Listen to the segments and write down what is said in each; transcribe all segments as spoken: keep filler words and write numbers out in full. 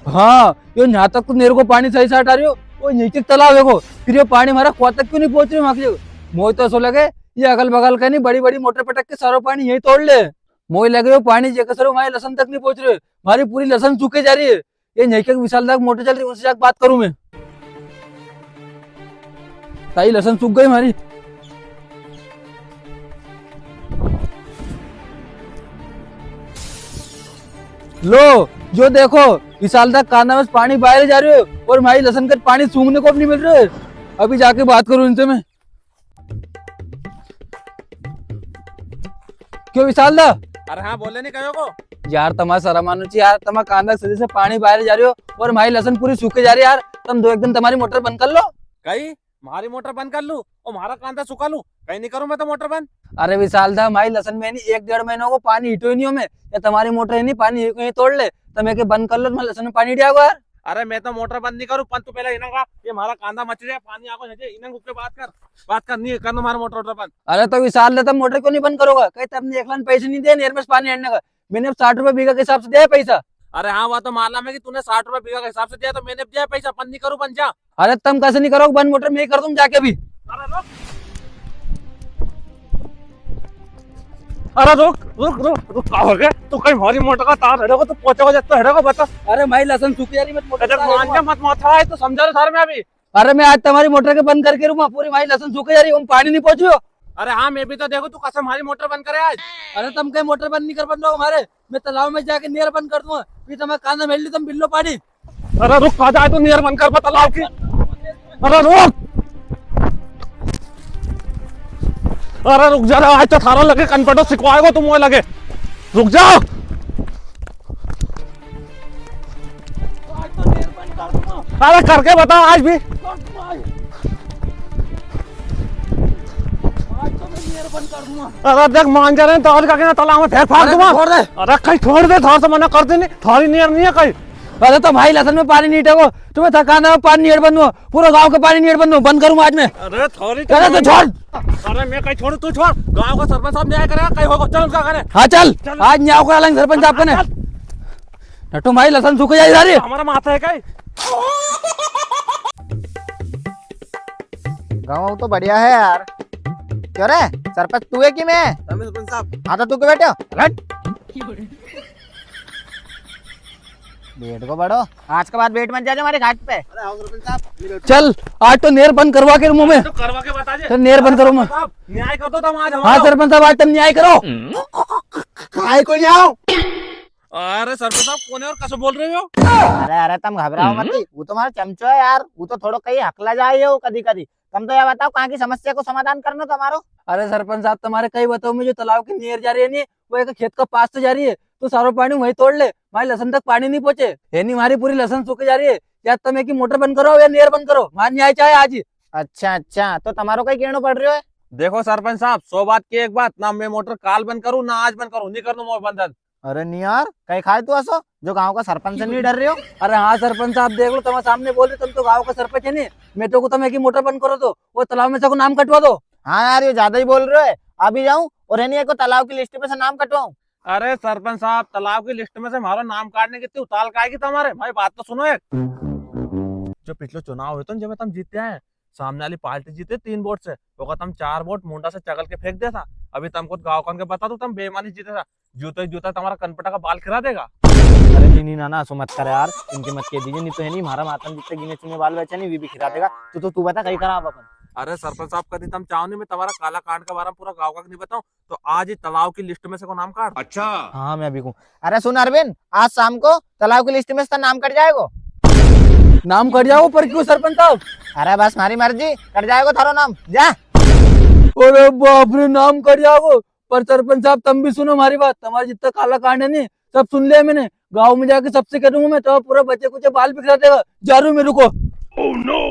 हाँ, यो यहाँ तक तो नेर को पानी सही साट आ रियो, वो नीचे तालाब है को, फिर यो पानी हमारा कुआ तक क्यों नी पहुंच रियो? मोए तो असो लगे, ये अगल बगल का नी, बड़ी बड़ी मोटर पटक के सारो पानी यही तोड़ ले। मोए लगे, यो पानी जेके सरो हमारी लसन तक नी पहुंच रियो, हमारी पूरी लसन सूखे जा री है। ये न्याय के विशाल दा की मोटर चल री, उनसे जाके बात करूं मैं। ताई, लसन सूख गई हमारी। लो, यो देखो, विशाल दा कांदा में से पानी बाहर जा रियो है और हमारी लसन का पानी सूंघने को भी नी मिल रियो है। अभी जाके बात करूं इनसे मैं। क्यों विशाल दा? अरे हाँ, बोले नी कहो को। यार, तमारे शर्म आनो चाहिए यार, तमारा कांदा सजे से पानी बाहर जा रियो है और हमारी लसन पूरी सूखे जा री है यार। तम दो एक दिन तमारी मोटर बंद कर लो। कई? म्हारी मोटर बंद कर लूं और म्हारा कांदा सुखा लूं? कई नी करूं मैं तो मोटर बंद। अरे विशाल दा, हमारी लसन में नी एक डेढ़ महीना को पानी हिटो ही नी हो मैं। या तमारी मोटर है नी, पानी यहीं तोड़ ले, तम एके बंद कर लो, तमारी लसन में पानी हिट जाएगो यार। अरे मैं तो मोटर बंद नी करूं, पण तू पहले इना का, ये म्हारा कांदा मच रिया है, पानी आको नी, इना के ऊपर बात कर, बात कर, नी करनो म्हारा मोटर वोटर बंद। अरे तो विशाल दा, तम मोटर क्यों नी बंद करोगा? कई तमने एकला ने पैसे नी दिए नेर में से पानी हटने का, मैंने अब साठ रुपए बीघा के हिसाब से दिया है पैसा। अरे हाँ, वो तो मालूम है कि तूने साठ रुपए बीघा के हिसाब से दिया, तो मैंने भी दिया है पैसा, पण नी करूं बंद, जा। अरे तम कैसे नी करोगे बंद मोटर, मैं ही कर दूं जाके अभी। अरे रुक। अरे रुक, रुक, रुक, रुक, का हो गया? तू कई म्हारी मोटर का तार हेड़ेगो, तू पोंचेगो, जब तो हेड़ेगो, बता। अरे भाई, लसन सूख जा री, मत मोटर अरे तार मान हेड़ेगो। जा, मत माथा है, तो समझा रहा थारे मैं अभी। अरे मैं आज तमारी मोटर के बंद करके रूंगा, पूरी म्हारी लसन सूखे जा री, उनमें पानी नी पहुंच रियो। अरे हाँ, मैं भी तो देखूं तू कसे म्हारी मोटर बंद करे आज। अरे तम कई मोटर बंद नी कर बंद हो हमारे, मैं तालाब में जाके नेर बंद कर दूंगा, फिर तमारा कांदा में हेड़ ली, तम बिल्लो पानी। अरे रुक, कहाँ जाए तू, नेर बंद कर बा तालाब की। अरे रुक, अरे रुक जा रे, आज तो थारा लगे कनपटो सिखवाएगो तू मोए लगे, रुक जा। आज तो नेर बंद कर दूंगा। अरे करके बता आज भी। कर दूंगा आज। आज तो मैं नेर बंद कर दूंगा। अरे देख, मान जा रे, तो और का कहना, तालाब में फेंक फाड़ अरे दूंगा। छोड़ दे। अरे कई छोड़ दे, थार से मना कर दे नी, थारी नेर नी है कई। अरे तो भाई, लसन में पानी नी टेगो, तुम्हें थकाना में पानी नी हेड़ बंद हो, पूरा गांव का पानी नी हेड़ बंद हो, बंद करूंगा आज मैं। अरे थारी अरे तो छोड़। अरे मैं कई छोड़ूं, तू छोड़, गांव का सरपंच साहब न्याय करेगा, कई होगा, चल उनका घरे। हाँ चल, चल। आज न्याय करा लेंगे सरपंच साहब कने। चल। नटू भाई, लसन सूखे जा री थारी। हमारा माथा है कई? गाँव तो बढ़िया है यार। क्यों रे, सरपंच तू है कि मैं? हम सरपंच साहब। हाँ तो तू क्यों बैठे हो? हट। बैठ को बड़ो, आज के बाद बैठ मत जाजे हमारे घाट पे। अरे आओ सरपंच साहब, मिलो। चल, आज तो नेर बंद करवा के रूंगा मैं। तो करवा के बता दे। चल, नेर बंद करो मैं। साहब, न्याय कर दो तुम आज हाँ हमारा। सरपंच साहब, आज तुम न्याय करो। काय को न्याय? अरे सरपंच साहब, कौन है और कैसे बोल रहे हो? अरे, अरे, तुम घबराओ मत, वो तो हमारा चमचो है यार, वो तो थोड़ो कहीं हकला जाए हो कदी कदी। तुम तो या बताओ, कहाँ की समस्या को समाधान करनो तुम्हारो? अरे सरपंच साहब, तुम्हारे कई बताऊं मैं, जो तालाब की नेर जा री है नी, वो एक खेत का पास से जा री है, तो सारो पानी वहीं तोड़ ले, म्हारी लसन तक पानी नी पहुंचे, है नी, म्हारी पूरी लसन सूखे जा री है। या तुम एकी मोटर बंद करो या नेर बंद करो, म्हारे न्याय चाहे आज ही। अच्छा, अच्छा, तो तुम्हारो कई कहनो पड़ रह्यो है? देखो सरपंच साहब, सौ बात की एक बात, ना मैं मोटर काल बंद करूँ, ना आज बंद करूँ, नी करनो मोटर बंद। अरे नी यार, कई खाए तू असो, जो गांव का सरपंच से नी डर रह्यो? अरे हाँ सरपंच साहब, देख लो, तुम्हारे सामने बोल रहे, तुम तो गांव का सरपंच है नी, मैं तो को तुम एकी मोटर बंद करो तो, वो तालाब में से को नाम कटवा दो। हाँ यार, ये ज्यादा ही बोल रहे हो। अभी जाऊं और है नी, एको तालाब की लिस्ट में से नाम कटवाऊं? अरे सरपंच साहब, तालाब की लिस्ट में से हमारा नाम काटने की इतनी उताल काय की तुम्हारे? भाई बात तो सुनो एक। जो पिछलो चुनाव हुयो तो, जेमें तुम जीते आए, सामने वाली पार्टी जीते तीन वोट से, ओका तुम चार वोट मुंडा से चगल के फेंक दिया था। अभी तुमको गाँव कान के बता दो, तुम बेईमानी जीते था, जूते जूता तुम्हारा कनपटा का बाल खिरा देगा। अरे नी, नी, ना, ना, असो मत कर यार, इनके मत कह दीजिए, नी तो है नी, हमारा माथा में जितने गिने चुने बाल बचे नी, वी भी खिरा देगा। तो, तो तू बता, कई करां अपन? अरे सरपंच साहब, कदी तुम चाहो नी, मैं तुम्हारा काला कांड के बारे में पूरा गाँव का नी बताऊं, तो आज ही तालाब की लिस्ट में से को नाम काट। अच्छा। हाँ, मैं अभी कहूँ। अरे सुन अरविंद, आज शाम को तालाब की लिस्ट में से नाम कट जाएगो। नाम कट जाएगो, पर क्यों सरपंच साहब? अरे बस म्हारी मर्जी, कट जाएगो थारो नाम, जा। अरे बाप रे, नाम कट जाएगो। पर सरपंच साहब, तम भी सुनो म्हारी बात, तुम्हारा जितना काला कांड है नी, सब सुन लिया मैंने। गाँव में जाके सबसे कह दूंगा मैं, तो पूरा बचे कुचे बाल बिखरा देगा। जा रहा हूँ मैं, रुको। Oh no!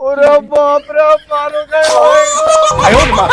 अरे बाप रे, मारो गए भाई। आयो रे माँ।